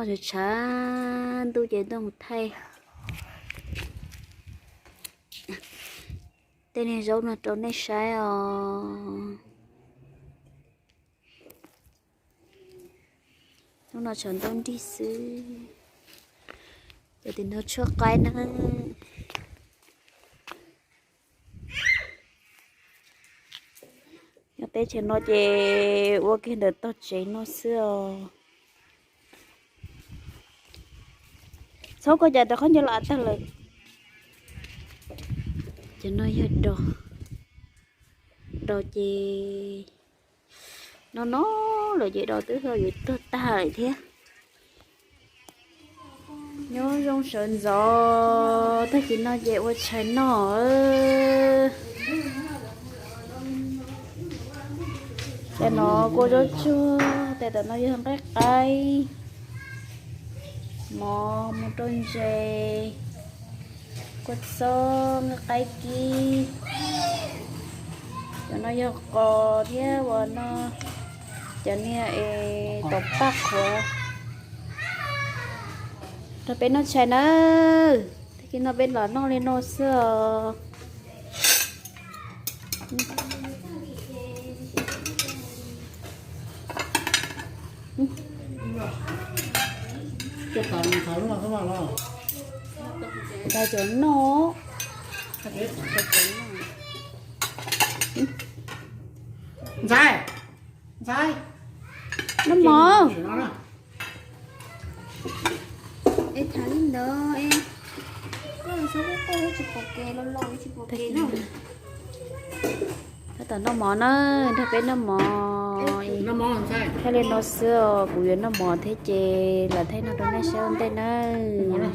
Tshav tshav ntuj ces tuaj mus thaij tej niag zaub no rau nej saib os. Hnub no tshav ntuj nrig xwb, ces tim no tshuab qaib na. Nyob teb chaws no ces ua kiag ntawm tog tsev no xwb os. Txhob koj cas rau qhov nco los tag lawm. Cov no yog dos, dos ces no no lawm ces dos twb ho yuav tuag tag lawm thiab. Nyob zoo sawv ntxov, tag kis no ces ua tshais noj. Tej no kua zaub tsuag, tej tom no yog nqaij qaib, mov mus rau ntses, kua txob, nqaij qaib kib. Cov no yog qos thiab uas no, cov niag es tom paj qhuav. Rau peb noj tshais nawb. Tag kis no peb los noj li no xwb os. Ntxhais cov noj. Ntxhais, ntxhais, noj mov. Es tham li ntawd es koj txhob quaj quaj, tsis pom kev, los los tsis pom kev na. Tab tom noj mov na, nrog peb noj mov. Thaij li no xwb os, kuv yuav noj mov thiab ces lam thaij no rau nej saib ua ntej nawb.